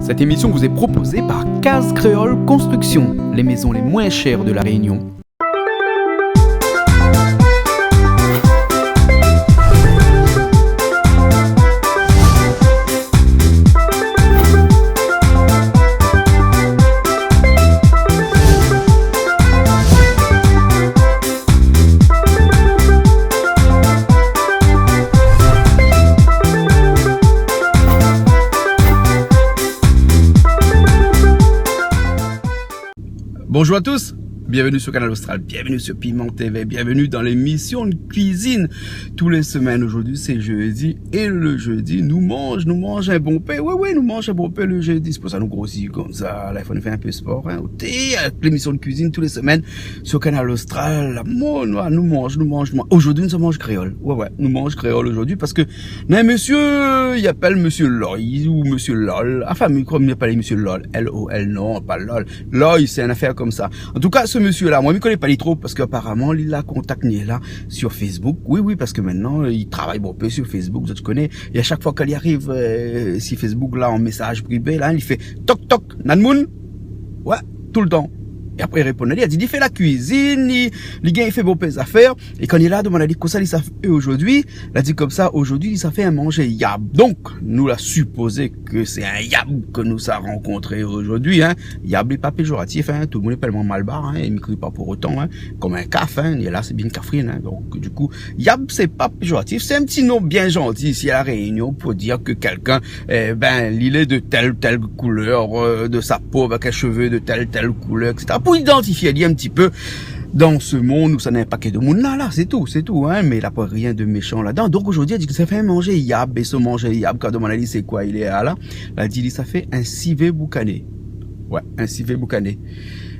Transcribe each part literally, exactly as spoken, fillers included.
Cette émission vous est proposée par Case Créole Construction, les maisons les moins chères de La Réunion. Bonjour à tous, bienvenue sur Kanal Austral, bienvenue sur Piment T V, bienvenue dans l'émission de cuisine. Tous les semaines, aujourd'hui c'est jeudi, é le jeudi nou manz, nou manz in bonpé. Oué, oué, nou manz in bonpé le jeudi. Sé pou sa nou grosi konmsa. La i fo nou fé in pé spor, in. Oté, avèk lémisyon de kuizine tou lé semèn sur Kanal Austral. Mon, nou, nou manz, nou manz, nou manz. Zordi nou sa manz kréol. Oué, oué, nou manz kréol zordi parske néna in mésyé, i apèl mésyé Loy ou mésyé Lol. Anfin, mi, konm i apèl mésyé Lol, L O L, non, pa Lol. Loy, sé in afèr konmsa. An tou ka, se mésyé-la, moin, mi koné pa li tro parske aparaman li la kontak Niela sur Facebook. Oui, oui, parske mintnan li travay bonpé sur Facebook, zot i koné. É a shak foi ke li ariv, euh, si Facebook la, an mésaz privé la, li fé tok tok, na moun. Oué, toultan. É apré li réponn ali, li di li fé la kuizine, li, li gingn fé bonpé zafèr. É kan li la domann ali kosa li sa fé zordi, la di konmsa, zordi li sa fé in manzé yab. Donk nou la sipozé ke sé in yab ke nou sa rankontré zordi, in. Yab lé pa péjoratif, in. Tout le moun i apèl amoin malbar, in, é mi kri pa pou otan, in. Konm in kaf, in, é la sé bien in kafrine, in. Donk du kou, yab sé pa péjoratif, sé in ti non bien zanti isi La Rénion pou dir ke kèlkin, é bin, li lé de tèl, tèl koulèr, euh, de sa po, avèk in shové de tèl, tèl koulèr, et cetera. Pou idantifié ali in ti pé dan se monn ousa néna in pakèt de moun la, la, sé tou, sé tou, in, mé la pa rien de méshan ladan. Donk zordi li di ke sa fé in manzé yab, é se manzé yab, kan domann ali sé koi li lé la, la di li sa fé in sivé boukané. Oué, in sivé boukané.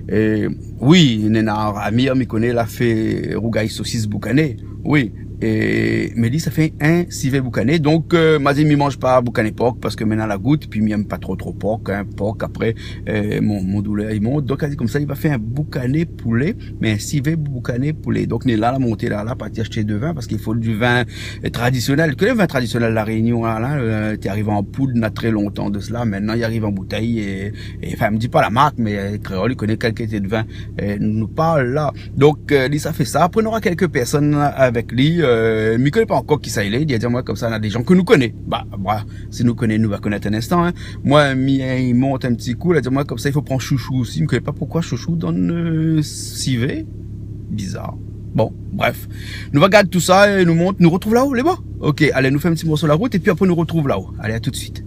É oui, néna Amir, mi koné, la fé rougay sosis boukané. Oui. É, mé li sa fé in sivé boukané. Donk, euh, ma di mi manz pa boukané pork parske mintnan la gout, pi mi èm pa tro tro pork, in, pork apré, euh, mon, mon doulèr i mont. Donk la di konmsa li va fé in boukané poulé, mé in sivé boukané poulé. Donk Niela la monté la, la parti ashté de vin parske i fo du vin, euh, tradisionèl. Ke le vin tradisionèl La Rénion la, la, euh, té i ariv an poud, na tré lontan de sela. Mintnan li ariv an boutèy é, é, anfin, mi di pa la mark, mé, euh, kréol i koné kèl kalité de vin, euh, nou parl la. Donk, euh, li sa fé sa. Apré nora kèlk pèrsone avèk li, euh, mi koné pa ankor kisa i lé. Li la di amoin konmsa, na dé jan ke nou koné. Ba, ba, si nou koné, nou va konèt an instan, in. Moin, mi, i mont in ti kou, la di amoin konmsa, i fo pran shoushou osi. Mi koné pa poukoi shoushou dan, euh, sivé. Bizar. Bon, bref. Nou va gard tousa é nou mont, nou rotrouv laò, lé bon ? Ok, alé, nou fé in ti morso la rout épi apré nou rotrouv laò. Alé, a tout de suite.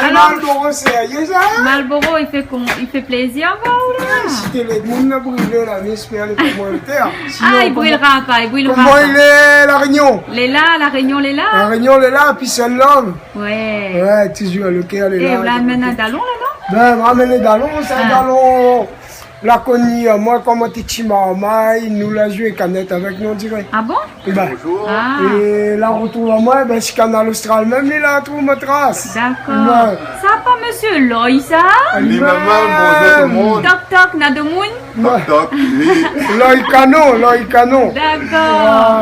Alor, Malboro sérié sa ? Malboro, i fé kom-, i fé plézir, voilà. Si té lé moun la brilé la, mi éspèr lé pa moin tèr. Ah, i brilra pa, i brilra pa. Koman i lé, La Rénion ? Lé la, La Rénion lé la. La Rénion lé la, peace and love. Oué. Oué, toujour, le kèr lé la. É ou la amenn in dalon la, non ? Bin, ma amenn in dalon, sé in dalon. La koni, euh, moin, koman té ti marmay, nou la zoué kanèt avèk nou, on diré. Ah bon ? Bin, bonjour. Ah. É la rotrouv amoin, bin, si Kanal Austral mèm, li la trouv mon tras. Dakor. Oué. Sa pa mésyé Loy, sa ? Li mèm, bonjour tout le monde. Tok tok, na domoun ? Tok tok, oui. Loy kanon, Loy kanon. Dakor.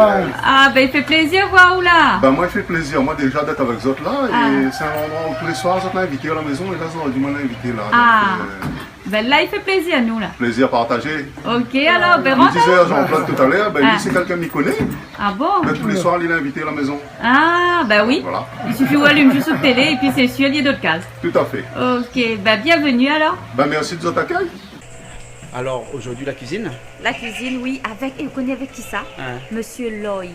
Oué. Ah, bin, i fé plézir voir ou la. Bin, moin, i fé plézir, moin, déja, d'èt avèk zot la. Ah. É sé in landroi ousa tou lé soir zot la invité a la mézon, é la, zot la di amoin invité la. Ah. Donk, euh, Bin la, i fé plézir, nou, la. Plézir partazé. OK, alor, bin, rant alor. Mi dizé a Jean-Claude talèr, bin, li, sé kèlkin mi koné. Ah bon ? Bin, tou lé soir, li lé invité a la mézon. Ah, bin oui. Voilà. I sifi ou alim zis out télé épi sé sir, li lé dan out kaz. Tout à fait. OK, bin, bienvenue alor. Bin, mèrsi de zot akèy. Alors, aujourd'hui, la cuisine ? La cuisine, oui, avèk, é ou koné avèk kisa ? Hein ? Monsieur Loy.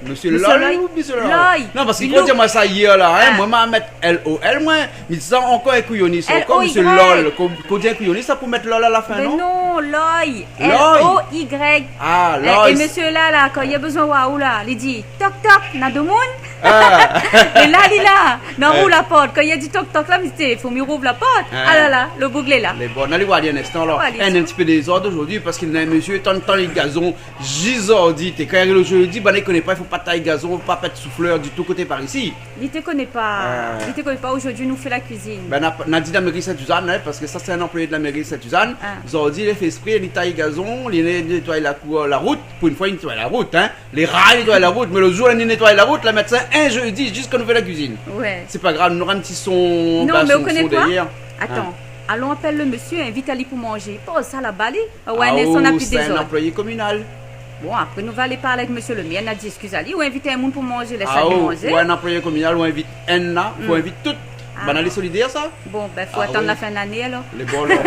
Monsieur Loy ou Monsieur Loy ? Loy. Non, parske kan ou di amoin sa yèr la, hein, moin, ma mèt L O L, moin, mi di sa ankor in kouyonis, ankor Monsieur Loy. Kan ou di in kouyonis, sa pou mèt Loy a la fin, non ? Bin non, Loy. Loy. L O Y. Ah, Loy. É mésyé la, la, kan li la bezoin oir aou la, li di, tok, tok, na domoun ? Ah. É la, li la, na rouv la port. Kan li la di tok, tok la, mi di, fo mi rouv la port. Ah la la, lo boug lé la. Lé bon, alé oir ali in instan, alor. Alé. In, in ti pé dézord zordi, parske na in mésyé, tan, tan li gazon, zis zordi, té, kan i ariv lo zédi, banna i koné pa, i fo pa tay gazon, pa pèt souflèr ditou koté par isi. Li té koné pa. Ah. Li té koné pa, zordi nou fé la kuizine. Bin, na, na di la méri Sint-Sizane, hein, parske sa, sé in anployé de la méri Sint-Sizane. Ah. Zordi, li fé ésprè, li tay gazon, li né-, nétoy la kour, la rout. Pou in foi, li nétoy la rout, hein. Lé rar, li nétoy la rout, mé lo zour li nétoy la rout, la mèt sa in zédi, zis kan nou fé la kuizine. Ouais. Sé pa grav, nou nora in ti son, non, mé son, ou koné son koi ? Dèrièr. Atann. Hein. Alon apèl lo mésyé, invit ali pou manzé. Poz sa laba, li. Ah ouais, ah, mé sa, na pi dézord. Sé in anployé kominal. Bon, apré, nou va alé parl avèk mésyé lo mèr, na di, eskiz ali, ou invit in moun pou manzé, lès ali manzé. Ah, ou in anployé kominal, ou invit inn la, fo invit tout. Ah. Banna lé solidèr, sa. Bon, bin, fo atann la fin de lané, alor. Ah oui. Lé bon, alor.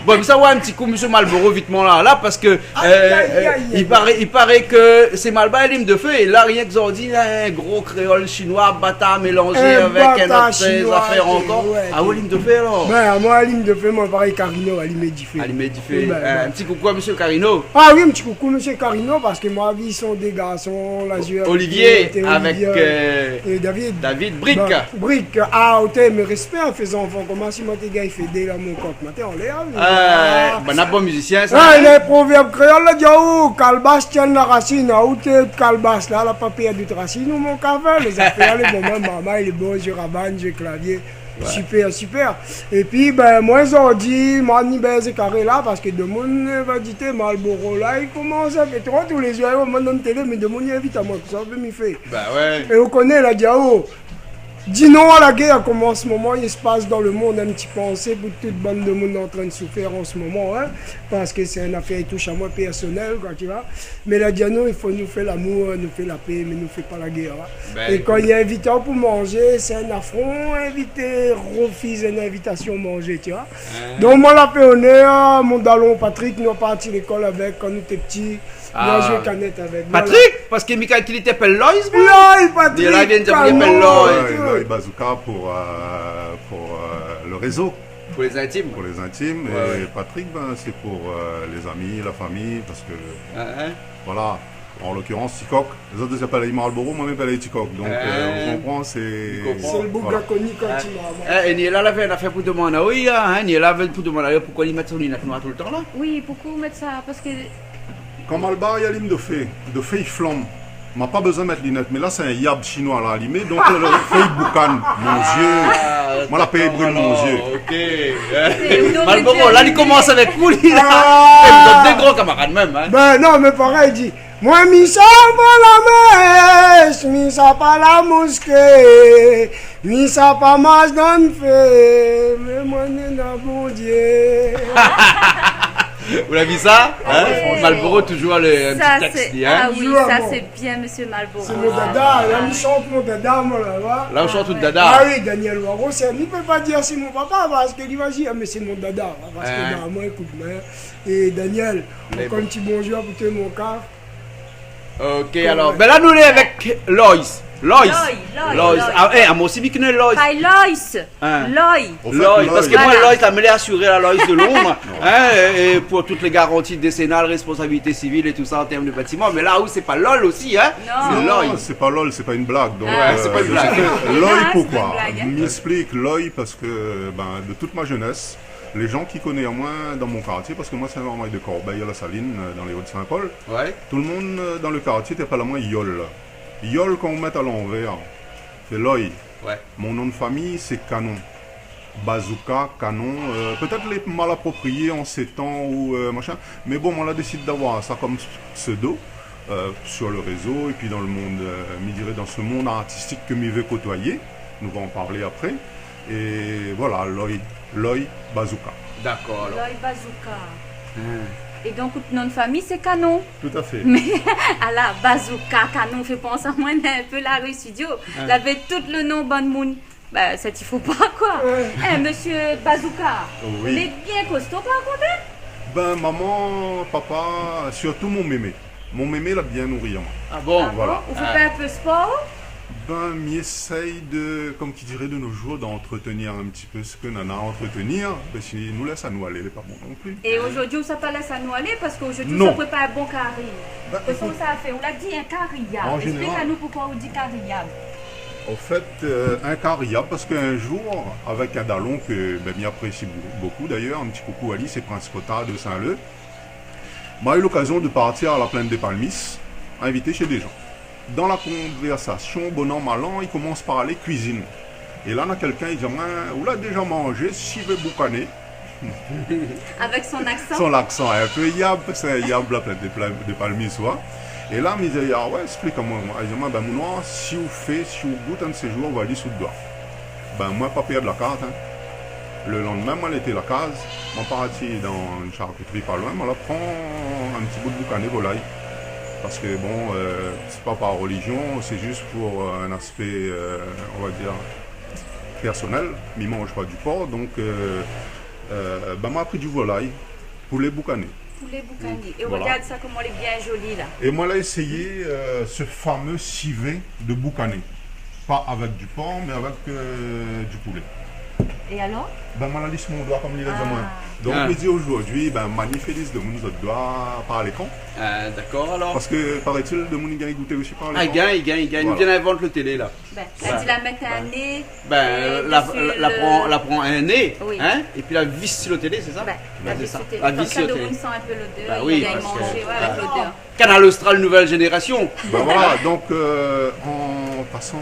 Bon, mé sa, ouais, in ti kou, mésyé Malboro, vitman, la, la, parske, euh, i paré, i paré ke sé Malbar, i alim do fé, é la, rienk zordi, la, in gro kréol, shinoi, batar, mélanzé avèk in ot zafèr ankor. In batar shinoi, ouais. Ah, ou alim do fé, alor ? Bin, moin, alim do fé, moin, parèy Carino, alimé difé. Alimé difé. Bin, euh, bin. In ti koukou a mésyé Carino. Ah oui, in ti koukou, mésyé Carino, parske moin la vi son dé garson, la zoué avèk Olivier, euh, avèk, euh, é David. David Brick. Bin, Brick, ah, oté, mé rèspé, an fé zanfan, koman si moin té gingn fé dé la, mon kok, moin té anlèr, mé, ah, banna bon mizisien, sa, hein. Ah, néna in provèrb kréol, la di, oh, kalbas i tien la rasine, ah, oté, kalbas la, la pa pèrd out rasine, ou mon kafé, lé zafèr, lé bon, marmay, lé bon, zoué rabann, zoué klavié. Ouais. Super, super. Épi, bin, moin, zordi, moin ni bèz karé la, parske domoun, euh, va di, té, Malboro la, i komans a fé tro, tou lé zour, moin, dan télé, mé domoun i invit amoin, kosa mi fé ? Bah ouais. É ou koné, la di, oh, di non a la guèr, koman an se moman, i spas dan lo monn, in ti pansé pou tout bann domoun antrin soufèr an se moman, hein, parske sé in afèr i toush amoin pèrsonèl, koi, ti voi. Mé la di anou, i fo nou fé lamour, nou fé la pé, mé nou fé pa la guèr, hein. Bin, ékout. É kan i invit aou pou manzé, sé in afron, invité, rofiz in invitasion manzé, ti voi. Hein. Donk, moin la fé onèr, mon dalon Patrick, nou la parti lékol avèk, kan nou té pti, nou la zoué kanèt avèk. Ah. Voilà. Patrick, parske Michael Kelly té apèl Loy, bon. Loy, Patrick, Loy, Loy Bazouka pou, euh, pou, euh, lo rézo. Pou lé zintim. Pou lé zintim. Ouais, é Patrick, bin, sé pou, euh, lé zami, la fami, parske, voilà, an lokirans, Tikok, lézot i apèl Malboro, moin mi apèl Tikok. Donk, euh, ou konpran, sé, voilà. Sé lo boug la koni kan ti maman. Eh, é Niela lavé in afèr pou domann aou, hein, Niela lavé pou domann aou, poukosa li mèt son linèt noir toultan, la ? Oui, poukosa ou mèt sa ? Parske Kan Malbar i alim do fé, do fé i flanm, ma pa bezoin mèt linèt, mé la sé in yab shinoi la alimé, donk, euh, lo fé i boukann mon zié. Ah, dakor, alor, OK. Moin la pèy bril mon zié. Sé Malboro, la, li komans avèk ou, li, la. Ah. Eh, zot dé gran kamarad mèm, hein. Bin non, mé parèy, di, moin, mi sa pa la mès, mi sa pa la moské, mi sa pa mash dan fé, mé moin néna Bondié. Ou la vi sa, hein ? Ah ouais, franchement. Malboro, toujour le, in ti tèks, li, hein ? Ah oui, sa sé bien, mésyé Malboro. Sé mon dada, la, mi shant mon dada, moin, la, la. La, ou shant out dada. Ah oui, Daniel Waro, sé, mi pé pa dir sé mon papa, parske li va dir, ah, mé sé mon dada, parske, hein, bin, moin, ékout, moin, é Daniel, ankor in ti bonjour pou tout mon kar. OK, alor, bin la, nou lé avèk Loy. Loy. Loy, Loy, Loy. Ah, eh, amoin osi, mi koné Loy. Pas Loy. Hein. Loy. Loy, parske moin, Loy, la, mi lé asiré la Loy de Londres, hein, é, é pou tout lé garanti désénal, responsabilité sivil é tousa an tèrm de batiman. Mé la ou, sé pa lol osi, hein ? Non. Sé Loy. Non, sé pa lol, sé pa in blag. Donk, euh, sé pa in blag. Loy, poukosa ? Ah, sé pa in blag, hein. Mi ésplik Loy parske, bin, de tout ma jénès, lé jan ki koné amoin dan mon kartié, parske moin, sé in marmay de Corbeil à la Saline, euh, dan lé O de Saint-Paul. Ouais. Tout lo moun, euh, dan lo kartié té apèl amoin Yol. Yol, kan ou mèt a lanvèr, fé Loy. Ouais. Mon non de fami, sé Kanon. Bazouka, Kanon, euh, pétèt lé mal aproprié an sé tan ou, euh, machin. Mé bon, moin la désid d'avoir sa kom pseudo, euh, sur le rézo, épi dan lo monn, euh, mi diré dan se monn artistik ke mi vé kotoiyé. Nou va an parlé apré. É voilà, Loy, Loy Bazouka. Dakor, alor. Loy Bazouka. Hin. É donk, out non de famiy, sé Kanon. Tout à fait. Mé, ala, Bazouka, Kanon, fé pans amoin in pé Larue Studio. Hin. Lavé tout le non, bann moun. Ba, sa i fo pa, koi. Ouais. Eh, mésyé Bazouka, oui, ou lé bien kosto, par kont, hin ? Ben, momon, papa, sirtou mon mémé. Mon mémé la bien nouri amoin. Ah bon ? Ah bon ? Voilà. Ou fé pa in pé spor ? Ben, mi éséy de, comme qui dirait de nos jours, d'entretenir un petit peu ce que nana à entretenir. Ben, si nou lès anou alé, lé pa bon non plus. É zordi, ou sa pa lès anou alé, parske zordi, ou sa prépar in bon kari. Non. Ben, ékout, kosa ou sa fé ? Ou la di in kari yab. An zénéral, ésplik anou poukoi ou di kari yab. An fèt, euh, in kari yab, parske in zour, avèk in dalon ke, ben, mi aprési bou-, bokou d'ayèr, in ti koukou ali, sé Prince Kota de Saint-Leu, ma u lokazion de partir a la Plaine des Palmistes, invité shé dé zan. Dan la konvèrsasion, bon an, mal an, i komans parl kuizine. É la, na kèlkin, i di amoin, ou la déza manzé sivé boukané ? Avèk son aksan. Son aksan in pé yab, sé in yab la Plaine des Pla-, des Palmistes, wa. É la, mi di, ah ouais, ésplik amoin. Li di amoin, ben, mon noir, si ou fé, si ou gout in de sé zour, ou va li sou out doi. Ben, moin pa pèrd la kart, hin. Le landmin, moin lété la kaz, moin parti dan in sharkitri pa loin, moin la pran in ti bout boukané volay. Parske, bon, euh, sé pa par relizion, sé zis pou, euh, in aspé, euh, on va dir, pèrsonèl. Mi manz pa di por, donk, euh, euh, ben, moin la pri di volay, poulé boukané. Poulé boukané. Mm. É ou rogard sa, koman lé bien zoli, la. É moin la éséyé, euh, se famé sivé de boukané. Pa avèk di por, mé avèk, euh, di poulé. É alor ? Ben, moin la lis mon doi kom li la di amoin. Ah. Donk, ah, mi di zordi, ben, manifélis demoun zot doi par lékran. Ah, dakor, alor. Parske, paraît-il, demoun i gingn gouté osi par lékran. Ah, i gingn, i gingn, i gingn. Voilà. Vien invant le télé, la. Ben, la di la mèt in né, ben, euh, la, dési la, la le pran, la pran in né, oui, hin, épi la vis si le télé, sé sa ? Ben, la vis si le télé. Ouais, sé sa. La vis si le télé. Komsa, demoun i san in pé lodèr, ben oui, i gingn manzé, parske, ouais, avèk lodèr. Canal Austral Nouvelle Génération. Ben voilà, donk, euh, an pasan,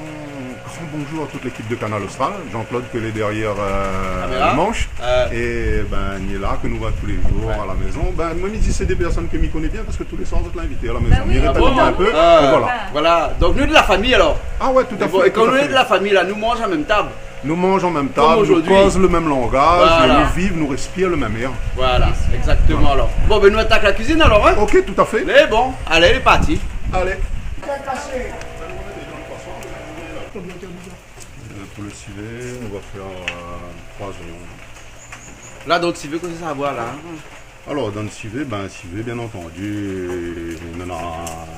gran bonzour a tout lékip de Canal Austral. Jean-Claude ke lé dèrièr, euh, le mansh. Kaméra. Euh. É ben, li lé la, ke nou voi tou lé zour a la mézon. Ouais. Ben, moin, mi di, sé dé pèrsone ke mi koné bien, parske tou lé soir, zot i invit a la mézon. Ben oui. Mi répèt in pé. Ah bon ? Ah. É voilà. Voilà. Donk, nou lé de la famiy, alor. Ah ouais, tout à fait, tout à fait. É bon, é kom nou lé de la famiy, la, nou manz a mèm tab. Nou manz a mèm tab, nou koz le mèm langaz, é nou viv, nou réspir le mèm èr. Kom aujourd'hui. Voilà. Voilà, égzaktoman, alor. Bon, ben, nou atak la kuizine, alor, hin ? Ok, tout à fait. Mé bon, alé, lé parti. Alé. Euh, pou le sivé, nou va fèr, euh, troi zoignon. La, dan le sivé, kosa sa va avoir, la, hin ? Alor, dan le sivé, ben, sivé, bien antandu, nana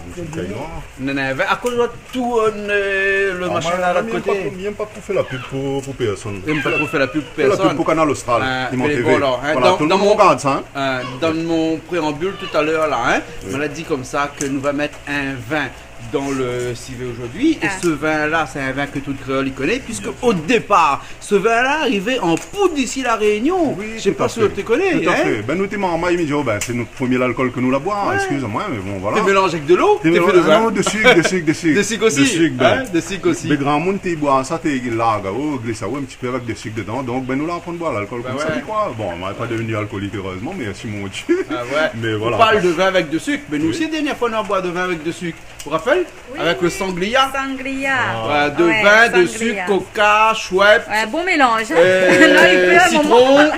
in ti kay noir. Nana in vin. Akoz ou tourn, euh, le mashin la, lot koté. Ah, moin, mi yèm pa tro, mi yèm pa tro fé la pub pou, pou pèrsone. Ou yèm pa tro fé la pub pou pèrsone. Fé la pub pou Canal Austral. Ah, i mont mé bon, alor, hin, voilà, dan, tout le moun i rogard sa, hin. Euh, dan mon préanbil talèr la, hin, oui, moin la di komsa ke nou va mèt in vin dan le sivé aujourd'hui. É se vin-la, sé in vin ke tout kréol i koné, puiske o dépar, se vin-la la arivé an poud isi La Rényon. Oui, tout à fait. Mi koné pa si ou té koné, hin. Tout à fait. Ben, nou té marmay, mi di, oh, ben, sé nout promié lalkol ke nou la boir. Ouais. Eskiz amoin, mé bon, voilà. Té mélanz avèk de lo, té fé de vin. Ah non, de sik, de sik, de sik. De sik osi. De sik, ben. Hin, de sik osi. Lé gramoun té i boir sa, té i larg, oh, glis sa, ouais, in ti pé avèk de sik dedan. Donk, ben, nou la aprann boir lalkol komsa, mi kroi. Ben ouais. Bon, nou lé pa devni alkolik, erezman, mé si, mon Dié. Ah ouais. Mé voilà. Ou parl de vin avèk de sik, mé nou osi, dèrnié foi, nou la boir de vin avèk de sik. Ou rapèl ? Oui. Avèk le sangria. Sangria. Ouais, de vin, de sik, coca, Schweppes, euh, sitron é oranj. Ouais, bon mélanz, hin. Non, i pé, in moman.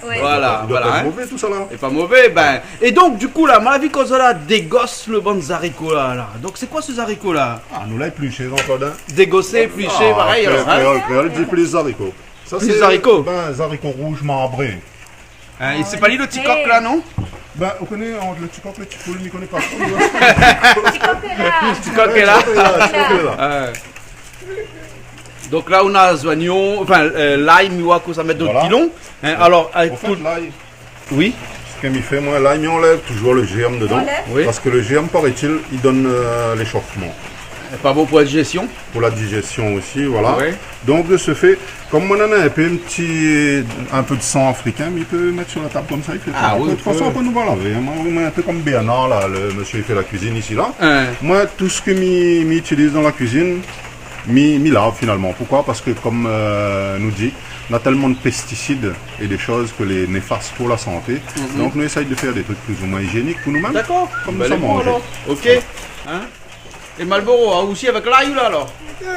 Voilà, voilà, hin. I doi pa èt mové, tousala. É pa mové, ben. É donk, du kou, la, moin la vi koz la dégos le bann zariko la, la. Donk, sé koi se zariko la ? Ah, nou la éplishé, Jean-Claude, hin. Dégosé, éplishé, parèy, alor, hin ? Ah, kréol, kréol di plis zariko. Sa, sé, ben, zariko rouz marbré. Hin, é sé pa li le ti kok la, non ? Ben, ou koné, ant le ti kok, le ti poul, mi koné pa tro, moin. Ti kok lé la. Ti kok lé la. Ti kok lé la, ti kok lé la. Ouais. Donk la, ou na zoignon, anfin, euh, lay, mi voi ke sa mèt dan pilon. Voilà. Hin, alor, avèk tout. An fèt, lay, oui, sak mi fé, moin, lay, mi anlèv touzour le zèrm dedan. Anlèv. Oui. Parske le zèrm, paraît-il, i donn, euh, léshofman. Pa bon pou la dizéstion ? Pou la dizéstion osi, voilà. Ouais. Donk, de se fé, kom moin néna in pé, in ti, in pé de san afrikin, mi pé mèt su la tab komsa, i fé... Ah oui, oui. De tout fason, apré nou va lavé, hin. Moin, moin, in pé kom Bernard, la, le mésyé i fé la kuizine isi, la. Hin. Moin, tout sak mi, mi itiliz dan la kuizine, mi, mi lav, finalman. Poukoi ? Parske, kom, euh, nou di, na tèlman de pestisid é dé shoz ke lé néfast pou la santé. Mhm. Donk, nou éséy de fèr dé trik plis ou moin izyénik pou nou mèm. Dakor. Kom nou sa manzé. Ben, lé bon, alor. Ok. Voilà. Hin ? É Malboro, ah, osi avèk lay, ou la, alor ? Eh, ouais,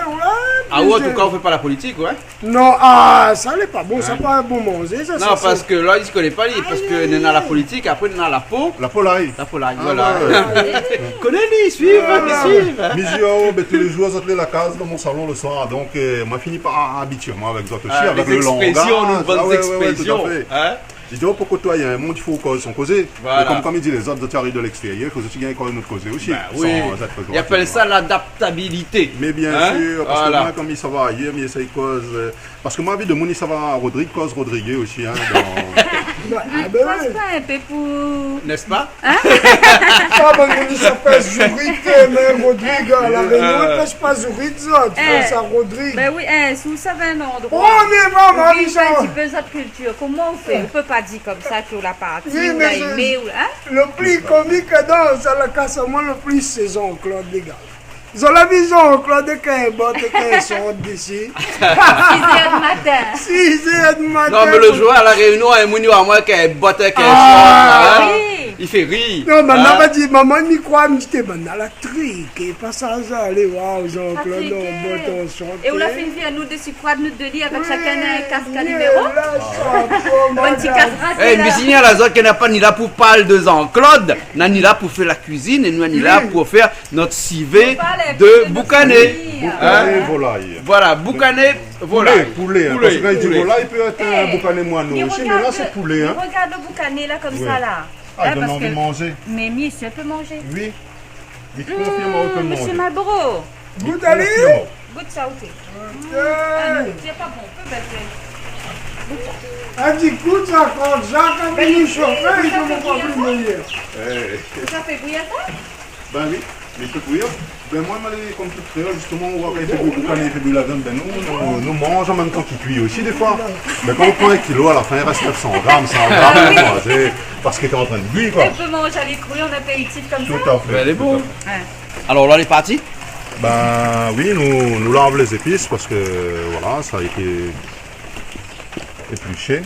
ah ouais, an tou ka, ou fé pa la politik, ouais. Non, ah, sa lé pa bon, sa pa bon manzé, sa. Non, sé, parske la, li koné pa, li, parske néna la politik, apré néna la po. La po lay. La po lay, ah, voilà. Ouais, ouais. Koné li, suiv, voilà. Li suiv. Mizio, ben, tou lé zour, zot lé la kaz dan mon salon le soir, donk, euh, ma fini par abitié amoin avèk zot osi, avèk le langaz. Ah, lé zékspresion, nou, bann zékspresion, hein. Ah ouais, ouais, ouais, tout à fait. Li di, oh, pou kotoiy in moun, i fo koz son kozé. Voilà. É kom, kom i di, lézot, zot i ariv de lékstérièr, i fo zot i gingn koz nout kozé osi, san zèt péjoratif. Ben oui. Li apèl sa ladaptabilité. Mé bien sir, parske moin, kom mi sava ayèr, mi éséy koz, euh, parske moin, la vi de moun, i sava rodrig, koz rodrigé osi, hein, dan... Ben, ah ben oui. Koz pa in pé pou... N'est-ce pas ? Hein ? Ah, ben, nou, sa pèsh zourit, euh, mé rodrig, a La Rényon, i pèsh pa zourit, zot, sa rodrig. Ben oui, hein, si ou sav in landroi, ou vin in ti pé zot kiltir, koman ou fé ? Ou pé pa di komsa ke ou la parti, ou la émé, ou, hein ? Le pli komik, dan sa la kas amoin, le pli, sé Jean-Claude, lé gars. Zot la vi Jean-Claude èk in bot, èk in short dési. Six heures du matin. Six heures du matin. Non, mé le zour a La Rényon, in moun i oi amoin èk in bot, èk in short, hein. Ah oui. I fé ri. Non, banna va di, momon, mi kroi, mi di, té, banna la triké, pa sa, sa, alé, waouh, Jean-Claude, an bot, an short. É ou la fine vi anou dési kwad, nou dé li, avèk shakinn in kask a niméro. Bann ti kask rasé la. Eh, mé signal azot ke na pa ni la pou parl de Jean-Claude, na ni la pou fé la kuizine, é nou, na ni la pou fé nout sivé de boukané. Boukané volay. Voilà, boukané volay. Poulé, poulé, hein, parske kan i di volay, i pé èt in boukané moineau osi, mé la, sé poulé, hein. Ni rogard le boukané la, komsa la. Ah, i done anvi manzé. Mé mi osi mi pé manzé. Oui. Mi konfirm aou ke... Mésyé Malboro. Gout ali. Gout sa, OK. Ah non, sé pa bon, pé bèl. Gout sa. Ah, di gout sa, kan Zak la fini shofé, li koné pa pli méyèr. Sa fé bouyir sa ? Ben oui, mi fé bouyir. Ben moin, moin lé kom tout kréol, zistoman, ou oi, kan i fé bouyir, kan i fé bouyir la viann, ben nou, nou, nou manz an mèm tan ki kui osi, défoi. Ben kan ou pran in kilo, a la fin, i rès neuf cents grammes, cent grammes, ou manz, parske té antrin de bouyir, koi. On peut manger les crues en apéritif comme ça. Tout à fait, tout à fait. Ben, lé bon. Ouais. Alor la, lé parti ? Ben oui, nou, nou lav lé zépis parske, voilà, sa la été épliché.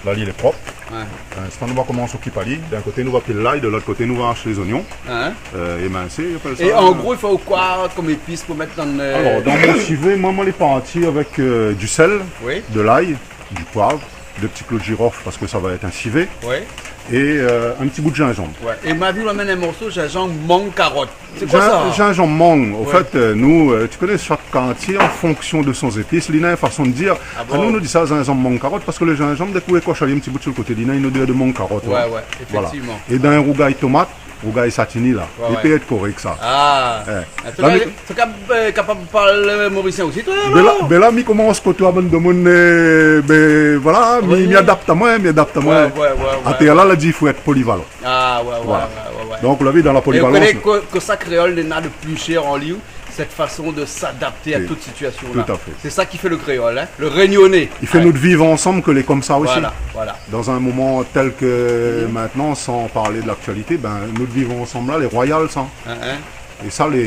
La, li lé prop. Ouais. Pou linstan, nou va komans okip ali. D'in koté, nou va pil lay, de lot koté, nou va ash lé zoignon. Hein ? Euh, éminsé, i apèl sa. É an gro, i fo koi kom zépis pou mèt dan le... Alor, dan mon sivé, moin, moin lé parti avèk, euh, du sèl, de lay, du poiv, dé ti klou de zirof parske sa va èt in sivé, é, euh, in ti bout de zinzanm. Ouais. É ma vi ou la amenn in morso zinzanm, mang, karot. Sé koi sa ? Zin-, zinzanm, mang. An fèt, euh, nou, euh, ou koné, shak kartié, an fonksion de son zépis, li na in fason de dir. Ah bon ? Anou, nou di sa zinzanm, mang, karot, parske le zinzanm, dèk ou ékors ali in ti bout su le koté, li na in odèr de mang, karot, hein. Ouais, ouais, éfèktivman. Voilà. É dan in rougay tomat, rougay satini la, li pé èt korèk sa. Ah. An tou ka, an tou ka, euh, kapab parl morisien osi, toi, alor ? Ben la, ben la, mi komans kotoiy bann demoun, euh, ben voilà, mi, mi adapt amoin, mi adapt amoin. Ouais, ouais, ouais. Atèr la, la di, i fo èt polivalan. Ah ouais, ouais, ouais, ouais. Donk, la vi dan la polivalans. É ou koné ke, ke sa kréol néna de pli shèr an li, sèt fason de s'adapter à toute situation la. Tout à fait. Sé sa ki fé le kréol, hein, le rényoné. I fé nout viv ansanm ke lé komsa osi. Voilà, voilà. Dan in moman tèl ke mintnan, san parl de l'aktialité, ben, nout viv ansanm la, lé royal sa. Hein, hein. É sa, lé,